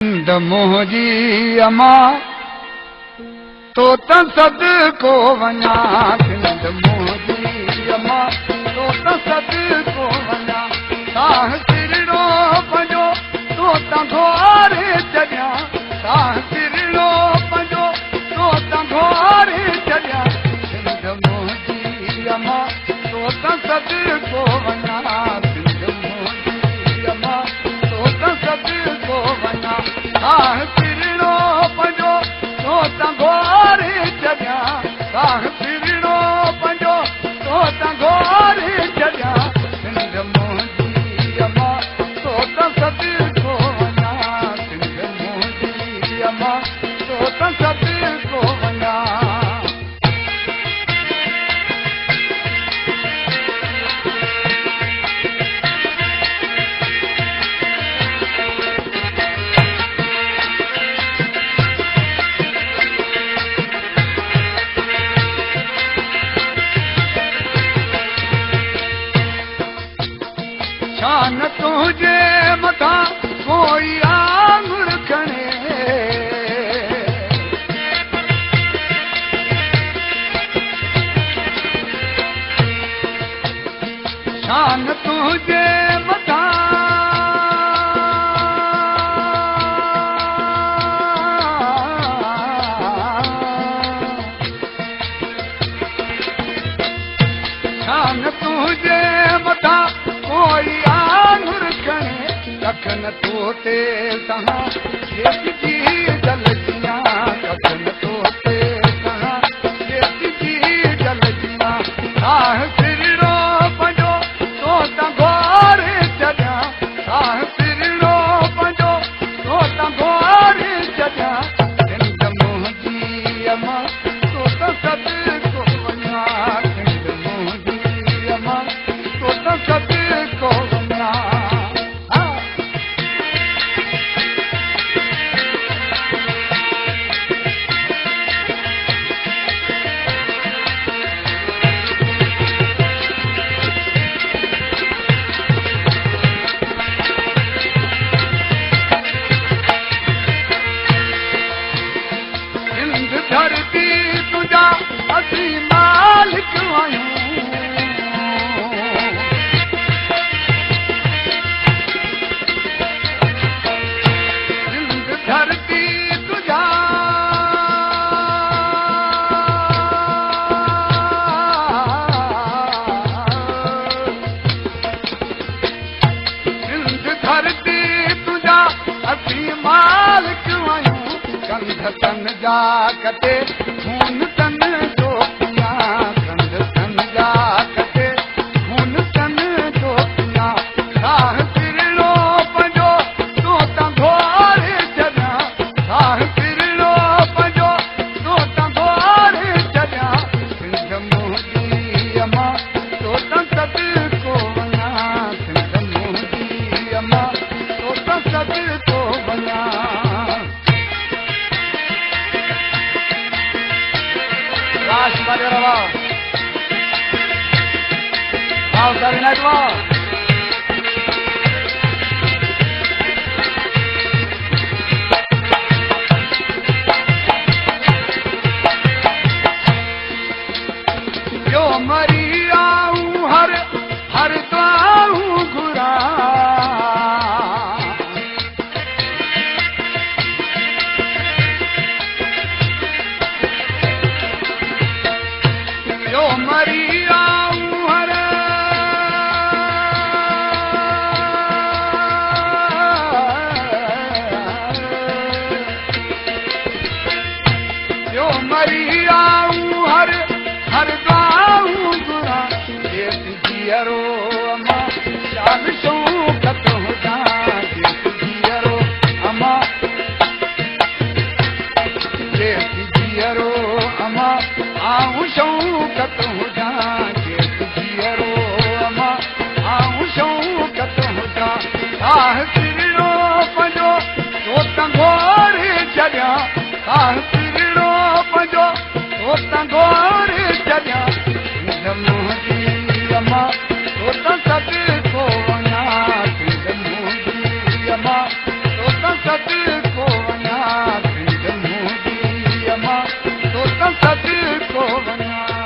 سنڌ منهنجي اما تو ته صدقو وڃان، سنڌ منهنجي اما تو ته صدقو وڃان، ساهه سرڙو پنهنجو تو ته گهاري ڇڏيان، ساهه سرڙو پنهنجو تو ته گهاري ڇڏيان، سنڌ منهنجي اما تو ته صدقو وڃان، سنڌ منهنجي اما تو ته صدقو وڃان، ساهه سرڙو پنهنجو تو ته گهاري ڇڏيان، ساهه سرڙو پنهنجو تو ته گهاري ڇڏيان، سنڌ منهنجي اما تو ته صدقو وڃان، سنڌ منهنجي اما تو ته صدقو وڃان. ڇا نه تنهنجي مٿان ڪوئي آڱر کڻي، ڇا نه تنهنجي مٿان، ڇا نه تنهنجي مٿان ڪوئي آڱر کڻي، ڪک نه تو تي سهان جيت جي جل جيان، ڪک نه تو تي سهان جيت جي جل جيان، ساهه سرڙو پنهنجو تو ته گهاري ڇڏيان، ساهه سرڙو پنهنجو تو ته گهاري ڇڏيان، سنڌ منهنجي اما تو ته صدقو وڃان، سنڌ منهنجي اما تو ته صدقو وڃان. سنڌ ڌرتي تنهنجا اسين مالڪ آهيون، سنڌ ڌرتي تنهنجا، سنڌ ڌرتي تنهنجا اسين مالڪ آهيون، ڪنڌ تن جا ڪٽي خون تن جو پيان، ڪنڌ تن جا ڪٽي خون تن جو پيان، ساهه سرڙو پنهنجو تو تان گهاري ڇڏيان، ساهه سرڙو پنهنجو تو تان گهاري ڇڏيان، سنڌ منهنجي اما تو تان صدقو وڃان، سنڌ منهنجي اما تو تان صدقو وڃان. वाह शिवाजी वाह, वाह सर विनायक वाह. جو مري آئون هر هر دعائون گهران، جو مري آئون هر، جو مري آئون هر هر دعائون گهران، جيس جيئرو اما شان شوڪت هجان، جيس جيئرو اما، جيس جيئرو اما آئون شوڪت هجان، جيس جيئرو اما آئون شوڪت هجان، ساهه سرڙو پنهنجو تو ته گهاري ڇڏيان، ساهه سرڙو پنهنجو تو ته گهاري ڇڏيان، سنڌ منهنجي اما تو ته صدقو وڃان، سنڌ منهنجي اما تو ته صدقو صدقو وڃان.